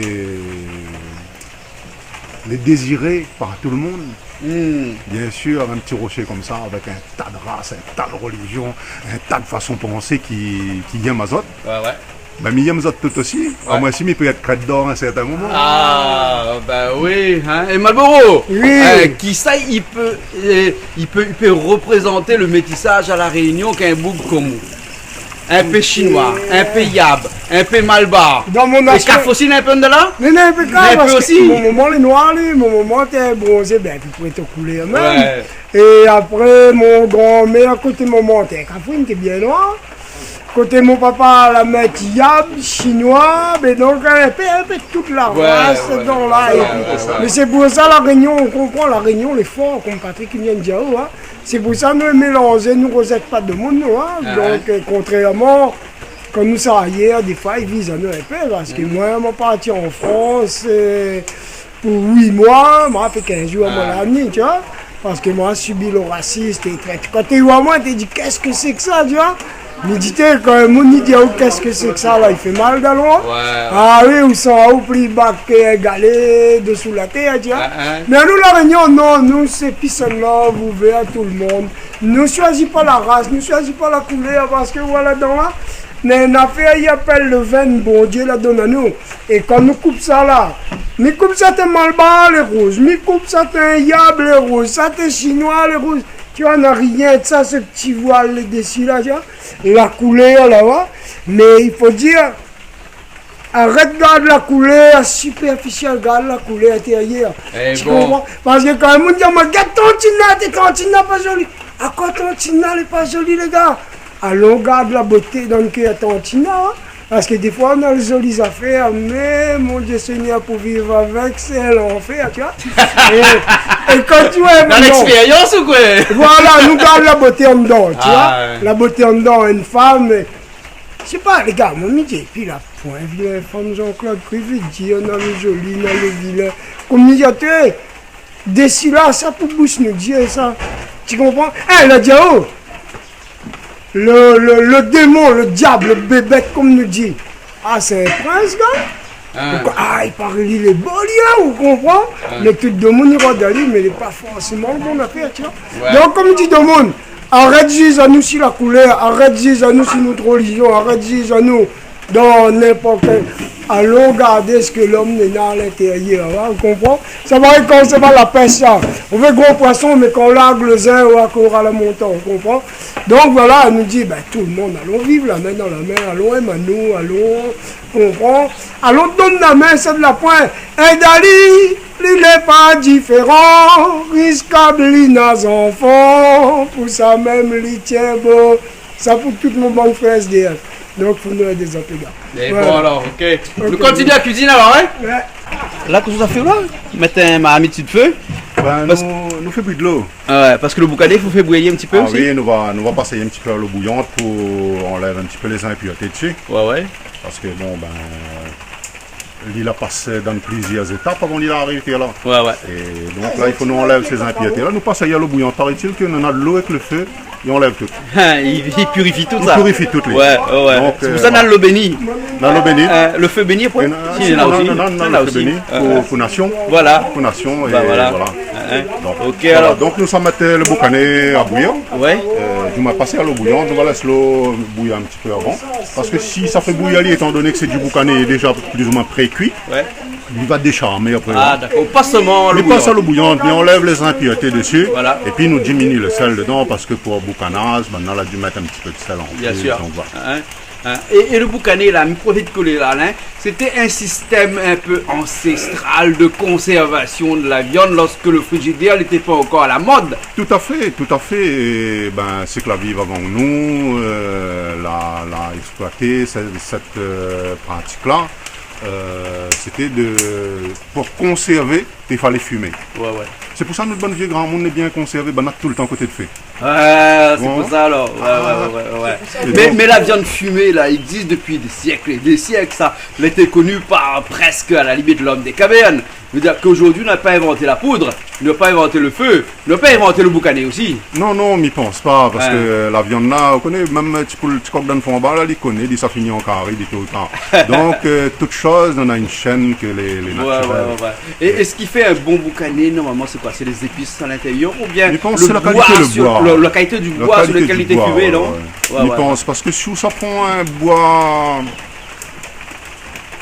lé déziré par tout le monde. Hmm. Bien sir, in ti roshé komsa, avèk in ta de ras, in ta de relizion, in ta de fason de pansé ki, ki yèm azot. Ouais, ouais. Ben, mi yèm azot tout osi. Ouais. Amoin osi, mi pé èt krèt d'or in sèrtin moman. Ah, ben oui, hein. É Malboro, euh, kisa i pé, euh, i pé, i pé reprézanté le métisaz a La Rényon k'in boug kom ou ? In pé shinoi, in pé yab, in pé malbar. Dan mon nasion. É kaf osi, néna in pé anndan la ? Néna in pé kaf, parske mon momon lé noir, li, mon momon té bronzé, ben, pou èt koulèr mèm. Ouais. É apré, mon granmèr, koté momon, té kafrine, té bien noir. Koté mon papa, la mèt yab, shinoi, ben donk, in pé, in pé tout la ras dan la. Ouais, ouais, ouais. Mé sé pou sa, La Rényon, ou konpran, La Rényon lé for, kom Patrick i vien de dir, oh, hein. Sé pou sa nou mélanzé, nou rozèt pa demoun, nou, hein. Ah, donk, euh, kontrèrman, kan nou sava ayèr, défoi, i viz anou in pé, parske moin, moin la parti an Frans, euh, pou uit moi, moin la fé kinz zour, moin la vni, tu vois, parske moin la sibi le rasis, té trèt. Kan té i oi amoin, té di, qu'est-ce que c'est que ça, tu vois ? Mi di, té, kan in moun i di aou, qu'est-ce que c'est que ça, la, i fé mal dan le vant. Ouais, ouais. Ah oui, ou san aou pli ba ke galé désou la tèr, tu vois. Hein, hein. Mé anou, La Rényon, non, nou, sé peace and love, ouvèr a tout le monde. Nou shoizi pa la ras, nou shoizi pa la koulèr, parske, voilà, dan la, Néna in nafèr i apèl le vin, Bondié la donn anou. É kan nou koup sa la, mi koup sa té malbar lé rouz, mi koup sa té yab lé rouz, sa té sinoi lé rouz. Tu vois, na rien de sa, se ti voil le desi la, tu vois. La koulèr la, wa. Mé i fo dir, arèt gard la koulèr sipèrfisièl, gard la koulèr intérièr. Eh, tu comprends ? Parske kan in moun i di amoin, gard tantine la, té tantine la pa zoli. Akoz tantine la lé pa zoli, lé gars ? Alon gard la boté dan le kèr tantine la, in. Parske défoi, na le zoli zafèr, mé mon Dié Ségnèr, pou viv avèk, sé lanfèr, tu vois. É, é kan tu vois, dan lèkspérians ou koi ? Voilà, nou gard la boté andan, tu vois. Ah, ouais. La boté andan, in fanm, mé, sé pa, lé gars, moin mi di, épi la poin vien fanm Jean-Claude, koi i vé dir, na le zoli, na le vilin. Konm mi di até, desi la, sa pou boush nou di sa. Tu comprends ? Eh, la di aou, le, le, le démon, le diab, le bébèt, konm nou di. Ah, sé in prins, gars. Ah. Ou ko-, ah, i paré li lé bo, li, in, ou konpran ? Ah. Mé tout demoun i rod ali, mé li lé pa forséman bon afèr, tu vois. Ouais. Donk, konm di demoun, arèt ziz anou si la koulèr, arèt ziz anou si nout relizion, arèt ziz anou dan ninport kèl. Alon gardé sak lom néna a lintérièr, in, ou konpran ? Sa va èt konm sa va la pèsh, sa. Ou vé gro poison, mé kan ou larg le zin, ou akor a la montan, ou konpran ? Donk voilà, nou di, bin, tout le moun, alon viv la min dan la min, alon èm anou, alon, konpran ? Alon donn la min, sèt la poin. Èd ali, li lé pa diféran, riskab li na zanfan, pou sa mèm li tienbo. Sa pou tout mon bann frèr S D F. Donk, fo nou èd dé zot, lé gars. Voilà. Bon, alor, OK. OK. Nou kontinié la kuizine, alor, in ? Ouais. La, kosa ou sa fé la ? Mèt in marmit si le fé. Bin, nou, nou fé bouyi dolo. Ah ouais, parske le boukané, i fo fé bouyir in ti pé osi. Ah oui, nou va, nou va pasé in ti pé a lo bouyant pou anlèv in ti pé lé zinpirté dsi. Ouais, ouais. Parske, bon, bin, li la pas dan plizièr étap avan li la ariv la. Ouais, ouais. É donk la, i fo nou anlèv sé zinpirté la. Nou pas ali a lo bouyant. Paraît-il ke néna dolo èk le fé, i anlèv tout. I, i pirifi tout sa. I pirifi tout, li. Ouais, ouais, ouais. Donk, sé pou sa, euh, voilà. Na lo béni. Na lo béni. Euh, le fé béni, apré ? É na, si, si, na, na osi. Na, na, na, na lo fé béni pou, pou nasion. Voilà. Pou nasion, é voilà. Hein, hein. Donk, OK, voilà. Alor. Donk, nou sa mèt, euh, le boukané a bouyir. Ouais. Euh, nou va pasé a lo bouyant, nou va lès lo bouyir in ti pé avan. Parske si sa fé bouyir ali, étan doné ke sé di boukané déza plis ou moin prékui, ouais, li va désharmé apré, ah, hein. D'accord. Pas solman lo bouyant. Li pas a lo bouyant, mé anlèv lé zinpirté dsi. Voilà. Épi nou dimini le sèl dedan, parske pou boukanaz, bin, nou la di mèt in ti pé de sèl an plis, donk voilà. Bien sûr. Hein, hein. É, é le boukané la, mi profit ke lé la, in, sété in sistèm in pé ansestral de konsèrvasion de la viann lorske le frizidèr lété pa ankor a la mod. Tout à fait, tout à fait. É bin, sak la viv avan nou, euh, la, la ésploité sèt, sèt, euh, pratik la. Euh, sété de, pou konsèrvé, i falé fimé. Ouais, ouais. Sé pou sa nout bann vié gramoun lé bien konsèrvé, banna toultan koté de fé. Ah, sé pou sa alor. Bon. Ouais, ouais, ouais, ouais, ouais. Ah. É donk, mé, mé la viann fimé la, i égzis dopi dé sièk é dé sièk, sa. Lété koni par prèsk, a la limit, l'homme des cavernes. Vé dir ke zordi, nou la pa invant la poud, nou la pa invant le fé, nou la pa invant le boukané osi. Non, non, mi pans pa, parske, ouais, la viann la, ou koné, mèm ti poul, ti kok dan fon anba la, li koné, li sa fini an kari, li toultan. Donk, euh, tout shoz néna in shèn ke lé, lé natirèl. Ouais, ouais, ouais, ouais. É, é sak i fé in bon boukané, normalman, sé koi ? Sé lé zépis a lintérièr oubien le boi, mi pans sé la kalité, le boi, la kalité du boi sur lequel il était fumé, non ? La kalité du boi, ouais, ouais. Ouais, ouais. Mi pans, parske si ou sa pran in boi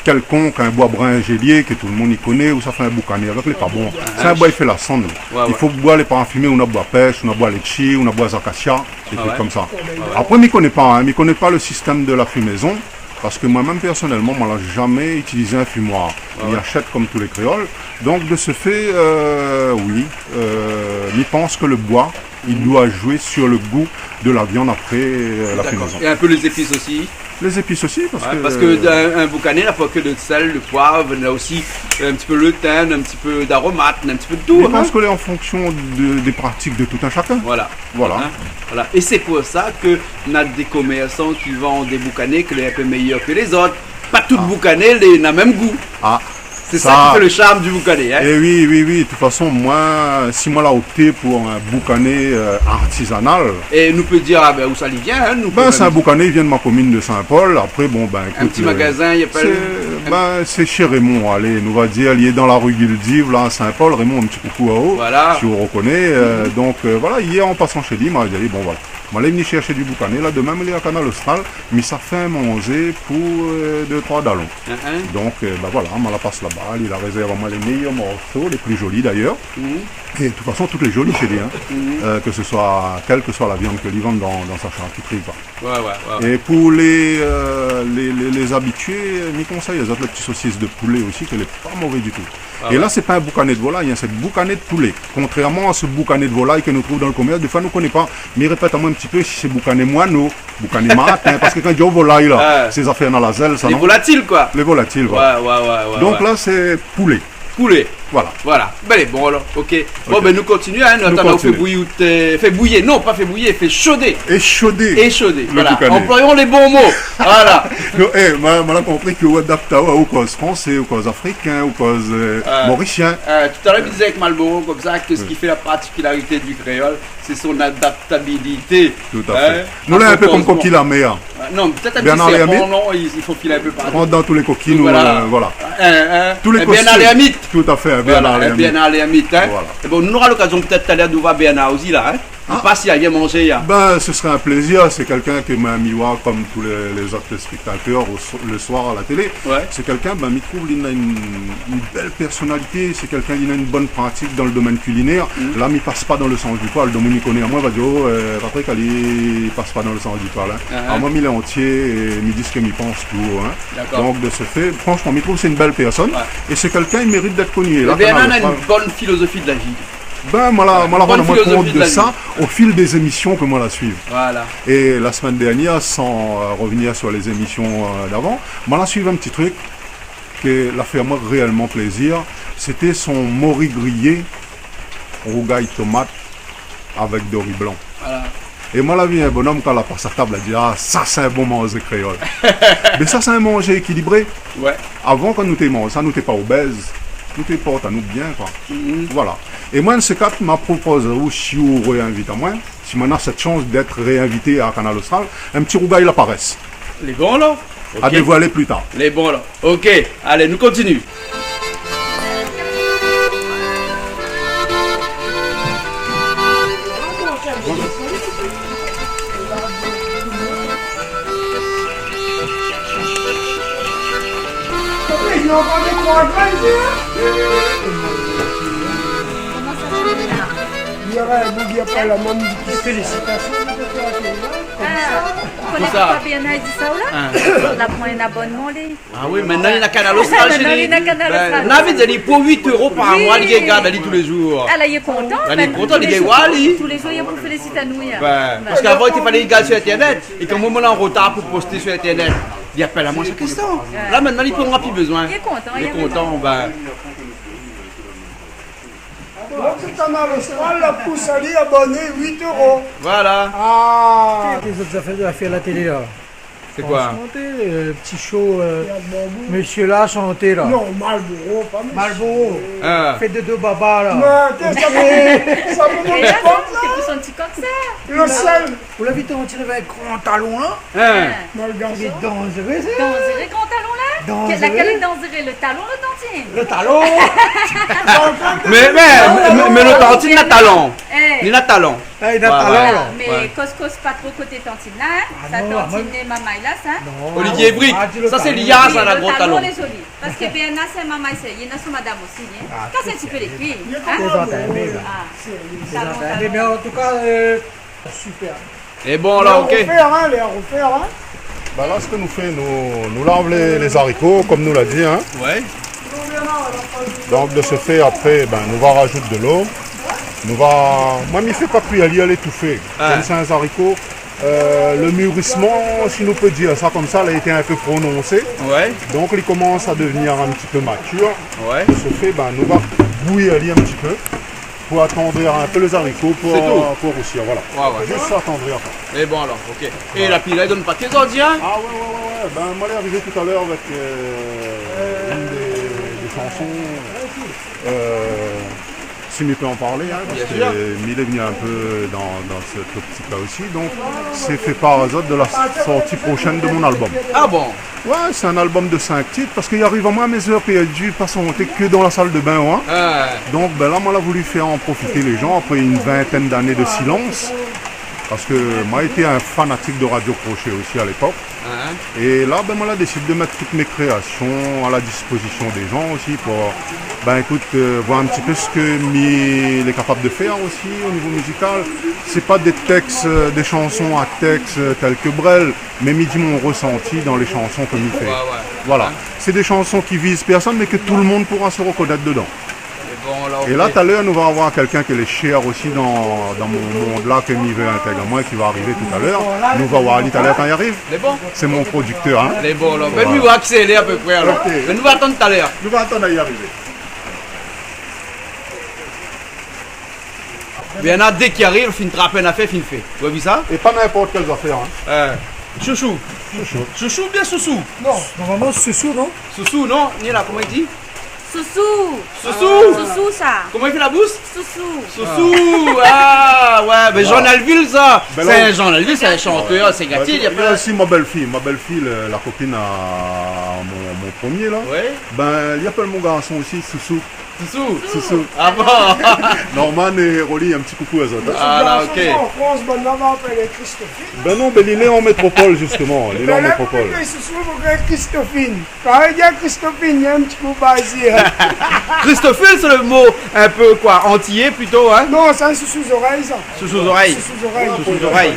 kèlkonk, in boi brin gélié ke tout le moun i koné, ou sa fé in boukané avèk, lé pa bon. Ah. Sé in boi i fé la sann. Ouais, ouais. I fo boi lé parfimé, ou na boi pèsh, ou na boi létshi, ou na boi zakasia, dé trik konmsa. Ah ouais. Ouais, ouais. Apré, mi koné pa, in, mi koné pa le sistèm de la fimézon, parske moin mèm, pèrsonèlman, moin la zamé itilizé in fimoir. Ouais, ouais. Mi ashèt konm tout lé kréol. Donk, de ce fait, euh, oui, euh, mi pans ke le boi, li doi zoué sur le gou de la viann apré, euh, la fimézon. D'accord. É in pé lé zépis osi ? Lé zépis osi, parske, ouais, parske in, in boukané, na pa ke de sèl, de poiv, na osi, euh, in ti pé le tin, in ti pé d'aromat, in ti pé de tout, hein. Mi pans ke lé an fonksion de, dé pratik de tout un chacun. Voilà. Voilà. Hein ? Voilà. É sé pou sa ke na dé komèrsan ki vann dé boukané ke lé in pé méyèr ke lézot. Pa tout boukané lé na mèm gou. Ah. Sé sa ki fé le sharm du boukané, hein. Eh oui, oui, oui. De tout fason, moin, si moin la opté pou in boukané, euh, artizanal. É nou pé dir, ah bin, ousa li vien, hein, nou pé mèm dir. Bin, sé in boukané, li vien de ma komine de Saint-Paul. Apré, bon, bin, ékout, in ti magazin, i apèl, sé, bin, sé shé Raymond, alé, nou va dir, li lé dan la ru Guildive, la, Saint-Paul. Raymond, in ti koukou aou, si ou rokoné. Voilà. Euh, donk, euh, voilà, yèr, an pasan shé li, ma di ali, bon, voilà. Moin lé vni shèrsh di boukané, la, domin, mi lé a Kanal Austral, mi sa fé manzé pou, euh, dé, troi dalon. Hein, hein. Donk, euh, ben voilà, moin la pas laba, li la rézèrv amoin lé méyèr morso, lé pli zoli d'ayèr. Mhm. É de tout fason, tout lé zoli shé li, hein. Mhm. Euh, ke se soi, kèl ke soi la viann ke li vann dan, dan sa sharkitri, koi. Ouais, ouais, ouais. É pou lé, euh, lé, lé, lé zabitié, mi konsèy azot le ti sosis de poulé osi, ke lé pa mové ditou. Ah ouais. É la, sé pa in boukané de volay, hein, sé boukané de poulé. Kontrèrman a se boukané de volay ke nou trouv dan le komèrs, défoi nou koné pa. Mi répèt amoin in ti pé si sé boukané moineau, boukané martin, parske kan i di volay la, sé zafèr dan la zèl, sa, non ? Lé volatil, koi. Lé volatil, voilà. Ouais, ouais, ouais, ouais. Donk la, sé poulé. Poulé. Voilà. Voilà. Ben, bon, alor, ok. Bon, ben, nou kontinié, hein, nou atann, nou fé bouyi, euh, fé bouyi, non, pa fé bouyi, fé shodé. Éshodé. Éshodé, voilà. Anployon lé bon mo. Voilà. Non, é, moin, moin la konpri ke ou adapt aou, ou koz fransé, ou koz afrikin, ou koz, euh, morisien. Euh, talèr, mi dizé avèk Malboro konmsa, ke sak i fé la partikilarité du kréol, sé son adaptabilité. Tout à fait. Hein, nou lé in pé konm kokiy la mèr. Ah, non, pétèt in ti sèrpan, non, i, i fo filé in pé partou. Donk, voilà. Rant dan tout lé kokiy, nou, euh, voilà. Tout lé kostié. Bernard l'ermite. Tout à fait, un Bernard l'ermite. Voilà, un Bernard l'ermite, hein. Voilà. É bon, nou nora lokazion pétèt talèr de voir Bernard osi la, hein. Ah. Li pas, li vien manzé, hein. Ben, ce serait un plaisir. C'est quelqu'un que moin mi voi konm tout lé, lé zot spectateurs au so-, le soir à la télé. Ouais. C'est quelqu'un, ben, mi trouv, li na une, une belle personnalité. C'est quelqu'un, li na une bonne pratique dans le domaine culinaire. Mhm. La, mi pas pa dan le sans du poil. Donk, moun i koné amoin, va dir, oh, euh, Patrick, li pas pa dan le sans du poil, hein. Ah, ah. Amoin, mi lé antié, é mi di sak mi pans tout, hein. D'accord. Donk, de ce fait, franchement, mi trouv sé une belle personne. Ouais. Et c'est quelqu'un, il mérite d'être connu. É la, Bernard, Kanal Austral, na une bonne philosophie de la vie. Ben, moin la, moin la rann amoin kont de sa au fil des émissions ke moin la suiv. Voilà. Et la semaine dernière, sans, euh, revenir sur les émissions, euh, d'avant, moin la suiv in ti truk ke la fé amoin réèlman plézir. Sété son mori griyé, rougay tomat, avèk dori blan. Voilà. É moin la vi in bonom, kan la pas a tab, la di, ah, sa sé in bon manzé kréol. Mé sa sé in manzé ékilibré. Ouais. Avan, kan nou té manz sa, nou té pa obèz. Nou té port anou bien, koi. Mhm. Voilà. É moin, in de sé kat, ma propoz aou, si ou réinvit amoin, si moin na sèt shans d'être réinvité à Kanal Austral, in ti rougay la parès. Lé bon, la. Ok. À dévoiler plus tard. Lé bon, la. Ok, alé, nou kontinié. Koman sa va, Bernard ? Félicitations. Ah, ou koné poukosa Bernard i di sa, ou la ? Hein. La pran in abonman, li. Ah oui, mintnan li na Kanal Austral shé li. Mintnan li na Kanal Austral. Ben, na vi di, pou uit euro par moi, li gingn gard ali tou lé zour. Ah, la, li lé kontan, li gingn voir ali. Tou lé zour, li pou félisité anou, ya. Ben, parske avan, i té falé li gard sur Internet. É kan moin lé an rotar pou posté sur Internet, li apèl amoin shak instan. Ouais. La, mintnan, li pran pi bezoin. Li lé kontan, ben. Donk, sé Kanal Austral la pous ali aboné, uit euro. Voilà. Ah. Kèl zot zafèr la fé a la télé, la ? Sé koi ? Franchement, té, euh, ti show, euh, mésyé la shanté, la. Non, Malboro, pa mésyé. Malboro. Ah. Fé de do baba, la. Non, té, sa fé, sa fé lontan. É la, sé pou son ti kok, sa. Le sèl. Ou la vi, té, on diré avèk gran talon, la. Hein. Mal gason. Lé danzéré, sa. Danzéré, gran talon, la. Danzéré. Lakèl lé danzéré, le talon, le tantine ? Le talon. Mé, mé, mé, mé le tantine na talon. Eh. Li na talon. Eh, li na talon, la. Voilà. Mé koz, koz pa tro koté tantine, la, hein. Ah non, tantine é mamay, la, sa. Non. Olivier Brique. Ah, di le talon. Sa, sé Lia, sa, la gran talon. Oui, le talon, lé zoli. Parske Bernard, sé mamay, sé, li na son madam osi, hein. Ah, kan sé in ti pé lé kui, hein. Lé zot èm, la. Ah, talon, talon. Mé an tou ka, euh, Super. Lé bon, la, ok. Lé a rofèr, hein, lé a rofèr, hein. Ben la, sak nou fé, nou, nou lav lé, lé zariko, konm nou la di, hein. Ouais. Donk, de ce fait, apré, ben, nou va razout de lo. Nou va, moin, mi fé pa kui ali, lé étoufé. Ah. Konm sé in zariko, euh, le mûrissement, si nou pé dir sa konmsa, la été in pé prononsé. Ouais. Donk, li komans a devnir in ti pé matir. Ouais. De ce fait, ben, nou va bouyi ali in ti pé. Pou atandrir in pé lé zariko pou, pou rousir, voilà. Sé tou. Ouais, ouais. Zis atandrir, koi. É bon, alor, ok. É la pil la, i donn pa ké zordi, hein ? Ah ouais, ouais, ouais, ouais. Ben, moin lé arivé talèr avèk, euh, une des, des chansons, euh, si mi pé an parlé, hein, parske mi lé vni in pé dan, dan sèt optik-la osi. Donk, sé fé par azot de la sortie prochaine de mon album. Ah bon ? Ouais, sé in album de cinq titres, parske i ariv amoin, mé zèr pèrdi, pa santé ke dan la sal de bin, hein. Ah. Donk, ben la, moin la voulu fé an profité lé jan, apré une vingtaine d'années de silence. Parske moin lété in fanatik de Radio Crochet osi a lépok. Hin. É la, bin, moin la désid de mèt tout mé kréasion a la dispozision dé jan osi pou, bin, ékout, euh, voir in ti pé sak mi lé kapab de fèr osi o nivo mizikal. Sé pa dé tèks, euh, dé shanson a tèks, euh, tèl ke Brel, mé mi di mon resanti dan lé shanson ke mi fé. Wé, wé. Voilà. Hin. Sé dé shanson ki viz pèrsone, mé ke tout le moun poura se rekonèt dedan. É bon, la, é la, ok, talèr, nou va avoir kèlkin ke lé shèr osi dan, dan mon mond la, ke mi vé intègr amoin, ki va arivé talèr. Nou va voir ali talèr kan li ariv. Lé bon. Sé mon prodiktèr, hin. Lé bon, la. Voilà. Bin, nou va akséléré a pé pré, alor. Ok. Bin, nou va atann talèr. Nou va atann ali arivé. Bin, na dé ki ariv, fine trap in nafèr, fine fé. Ou la vi sa ? É pa ninport kèl zafèr, hin. Euh, shoushou. Shoushou. Shoushou oubien sousou ? Non, normalman, sousou, non ? Sousou, non ? Ni la, koman i di ? Sousou. Sousou. Sousou, sa. Koman i fé la boush ? Sousou. Sousou. Ah, wé, bin, Jean Alvil, sa. Bin, sé la, Jean Alvil, sé in shantèr, sé gati, li apèl osi mon bèl-fiy. Mon bèl-fiy, le, la kopine a mon, mon promié, la. Wé. Bin, li apèl mon garson osi Sousou. Sousou. Sousou. Ah bon ? Norman é Rolly, in ti koukou azot, hin. Ah, la, ok. An Frans, bann la va apèl Christophe. Bin non, bin li lé an métropol, zistoman. Li lé an métropol. Bin la, pou ke Sousou, pou ke Christophine. Parèy, i di Christophine, néna in ti kou bazé, hin. Christophine, sé le mo in pé, koi, antiyé plito, hin ? Non, sa, sousou zorèy, sa. Sousou zorèy. Sousou zorèy. Sousou zorèy.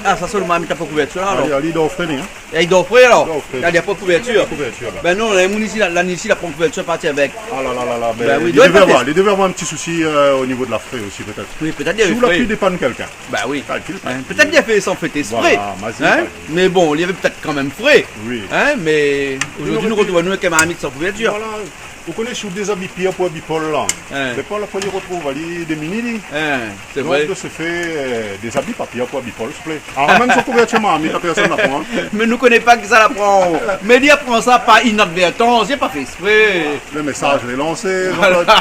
Ah, sa, sé le marmit la pa kouvèrtir la, alor. Alé, alé, i dor fréné, hin. É i dor fré, alor ? I dor fré. La, li la pa kouvèrtir. Kouvèrtir, la. Bin non, la, moun isi, la, la, isi, la pa kouvèrtir, parti avèk. Ah la la la la, bin, li devé avoir, li devé avoir in ti sousi, euh, o nivo de la fré osi, pétèt. Oui, pétèt li avé fré. Si ou la pi dépann kèlkin. Bin oui. Kalkil pa. Hin, pétèt li la fé san fé ésprè. Voilà, mazin, hin ? Mé bon, li avé pétèt kanmèm fré. Oui. Hin, mé zordi nou artrouv anou avèk in marmit san kouvèrtir. Voilà. Ou koné, si ou dézabi Pièr pou abi Pol, la. Hin. Mé Pol, apré, li artrouv ali démini, li. Hin, sé vré. Donk, de se fé, euh, dézabi pa Pièr pou abi Pol, souplé. Ah, mèm si ou kouvèrtir marmit, la pèrsone la pran. Mé nou koné pa kisa la pran. Mé li la pran sa par inadvèrtans, li la pa fé ésprè. Le mésaz lé lansé, Jean-Claude.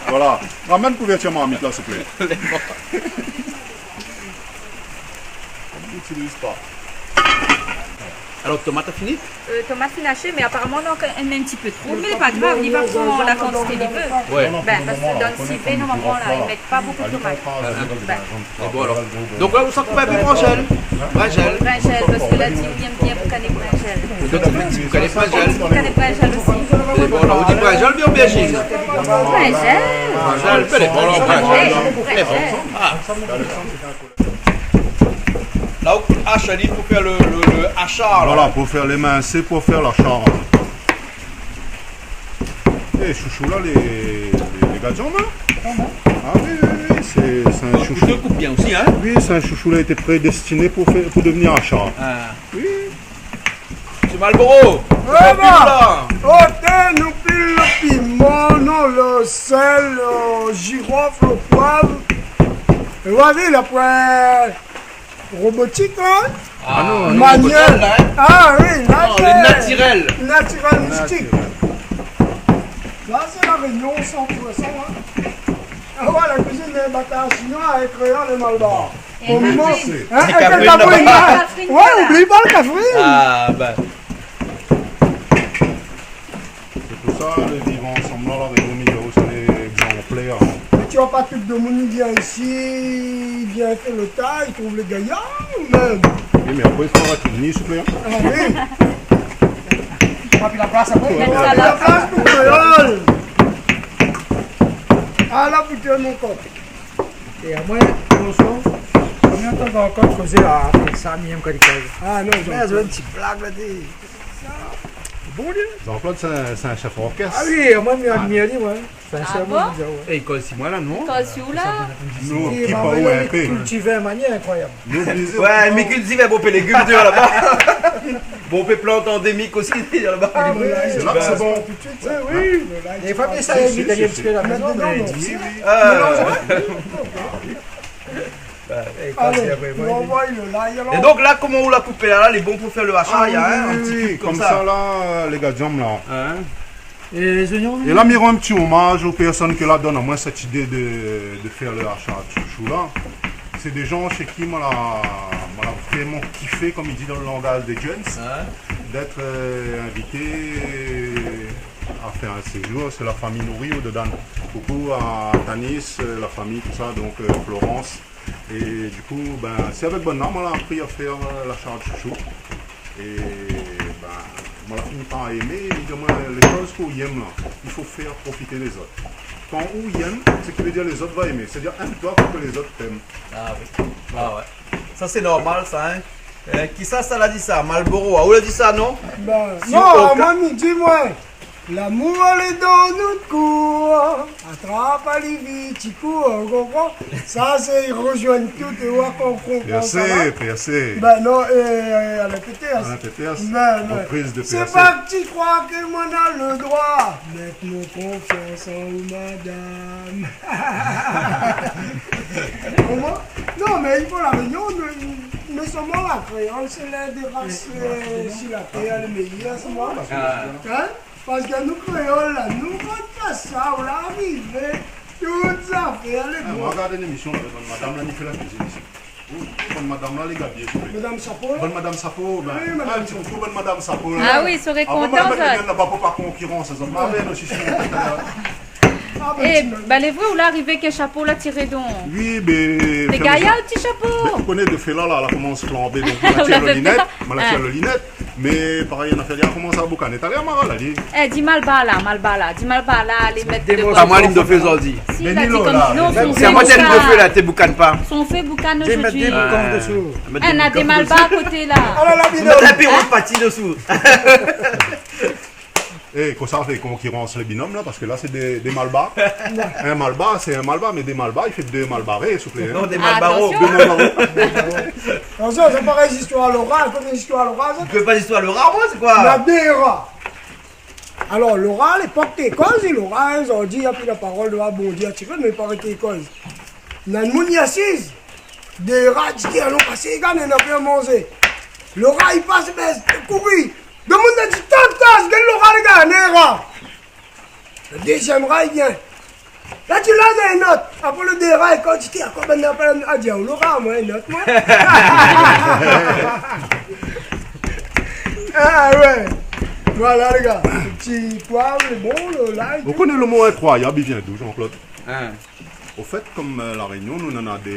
Voilà. Ramèn kouvèrtir marmit la, souplé. Itiliz pa. Alor, tomat la fini ? Euh, tomat fine ashé, mé aparaman, non, in, in ti pé tro. Mé pa grav, li va pran la kantité li vé. Wé. Bin, parske dan le sivé, normalman, la, i mèt pa bonpé tomat. Voilà. Bin. É bon, alor. Donk la, ou sa koup in pé brinzèl. Brinzèl. Brinzèl, parske la, ti bien, bien boukané brinzèl. Donk, ti boukané brinzèl. Boukané brinzèl osi. É bon, la, ou di brinzèl oubien obèrjine ? Brinzèl. Brinzèl, bin, lé bon, la, brinzèl. Wé, brinzèl. É bon. Ah. La, ou ash ali pou fé le, le, le ashar, la. Voilà, pou fé lé min, sé pou fé lashar. É, shoushou la, lé, lé, lé gadianm, hin ? Ah oui, oui, oui, sé, sé in shoushou. Donk, ou té koup bien osi, hin ? Oui, sé in shoushou la, lété prédestiné pou fé, pou devnir ashar. Ah. Oui. Ti Malboro, ou fé la pib, la. Oté, nou pil le piman, non, le sèl, le jirof, le poiv. É ou la vi, la poin robotik, la. Ah non, manuèl, la, hin. Ah oui, la, non, sé le natirèl. Natirèl, mistik. Natirèl. La, sé La Rényon san pou san, hin. Ah, voilà, la kuizine dé batar shinoi avèk kréol é malbar. É Katrine. Hin, é Katrine, hin. Wé, oubli pa le Katrine. Ah, bin. Sé pou sa, le viv ansanm la, la Rényon Mizéro, sé légzanplèr, hin. Mé ti oi pa, tout demoun i vien isi, i vien fé le ta, i trouv lé gayar, ou mèm. Oui, mé apré, i fo arèt vni, souplé, hin. Ah oui. Pa pi la plas apré. Wé, wé. Pa pi la plas pou kréol. Ah, la, pou té, mon kok. É amoin, franshman, mi antann ankor kozé la, sa, mi yèm kan li koz. Ah non, mé Jean-Claude, in ti blag la, di. Bon, li. Jean-Claude, sé in, sé in shèf orkès. Ah oui, amoin, mi admir ali, moin. Sinsèrman, mi di aou, wé. Ah bon ? É li koz si moin la, non ? Li koz si ou la ? Non, li pa, wé, in pé. Kiltivé in manièr inkroyab. Wé, mé kiltivé bonpé légim déor laba. Bonpé plant andémik osi, laba. Ah, oui, oui. Sé la ke sé bon. Tout de suite, sa. Oui, oui. Hin ? Dé foi, mi sa évit d'aller in ti pé la mézon, mé... Oui, oui. Ah. Alé, nou anvoy le lay, alor. É donk la, koman ou la koupé la, la, lé bon pou fé le ashar, hin, in ti kib konmsa. Ah oui, oui, oui, konmsa la, lé gadianm la. Hin ? É lé zoignon, é la, mi rann in ti omaz o pèrsone ke la donn amoin sèt idé de, de fé le ashar shoushou la. Sé dé jan shé ki moin la, moin la vréman kifé, konm i di dan le langaz dé jeunes, d'èt, euh, invité a fé in séjour. Sé la fami Nourri, Ododan. Koukou a Tanis, euh, la fami, tousa, donk, euh, Florence. É di kou, bin, sé avèk banna moin la apri a fèr, eu, la sharj shoushou. É, bin, moin la fini par émé, é li di amoin, lé shoz k'ou i èm la, i fo fé profité lézot. Kan ou i èm, sé ki vé dir lézot va émé. Sétadir, èm toi pou ke lézot t'èm. Ah oui. Ah ouais. Sa sé normal sa, in. Eu, kisa sa la di sa ? Malboro, ah, ou la di sa, non ? Bin, si non, ou ka- amoin mi di, moin, lamour lé dan nout kour. Atrap ali vit, ti kour, ou konpran ? Sa sé, i rozoinn tout, é ou konpran sa la. P R C, P R C. Bin non, eu, Alain Péters. Alain Péters. Bin non. Repriz de P R C. Sé pa ke ti kroi ke moin na le droi mèt mon konfians an ou, madam. Koman ? Non, mé i fo, La Rényon, nou, nou somon la kréol, sé l'inn dé ras, eu, si la tèr, lé méyèr, sé moin. Ah. In ? Parske nou kréol la, nou rant pa sa, ou la arivé, tout zafèr lé bon. Ah, moin la gard in émision la, bann madam la, i fé la kuizine isi. Ou, bann madam la, lé gabié, souplé. Madam Sapo. Bann madam Sapo, bin, oui, madam Sapo. In ti koukou, bann madam Sapo la. Ah oui, i sré kontan, sa. Avan moin la mèt lé gars laba pou pa konkirans, sa. Moin la vien osi, si Ah, bin, é, ti bin, lé vré, ou la arivé èk in shapo la tiré donk. Oui, bin, lé gayar, ti shapo. Bin, ou koné, de fé la, la, la komans flanbé, donk, moin la tir lo linèt, moin la tir lo linèt, mé parèy, na fé, la komans a boukané. Talèr, Mara la di. É, di Malbar la, Malbar la, di Malbar la, alé mèt de... Ah, moin, li m do fé zordi. Si, la di konm, non, sé amoin, li m do fé la, té boukan pa. Son fé boukan zordi. Mèt dé boukan dosou. É, na dé Malbar koté la. Ah la la, binôm. Mèt in pé rou pati dosou. É, konmsa i fé konkirans lé binom la, parske la sé dé, dé Malbar. In Malbar sé in Malbar, mé dé Malbar i fé dé Malbaré, souplé, in. Non, dé Malbaro. Atansion. Dé Malbaro. Atansion, sé parèy zistoir loral, koné zistoir loral, sa. Ou koné pa zistoir loral, moin, sé koi ? La dé ra. Alor, loral, lépok té koz, loral, in, zordi, na pi la parol, doua bondi atiré, mé parèy té koz. Na in moun i asiz. Dé ra i di, alon pasé, gingn in pé manzé. Lo ra i pas, bin, kouri. Domoun la di, tas, tas, gingn lo ra, lé gingn in ra. Lo dézièm ra i vien. La di, la, na in ot. Apré lo dé ra, kan ti té ankor, bin, na pa, a di, o, lo ra, moin, in ot, moin. Ah ouais. Voilà, lé gars. Ti poiv, lé bon, lo lay. Ou koné lo mo inkroiyab, i vien d'ou, Jean-Claude ? In. Ofèt, konm, eu, La Rényon, nou nana dé,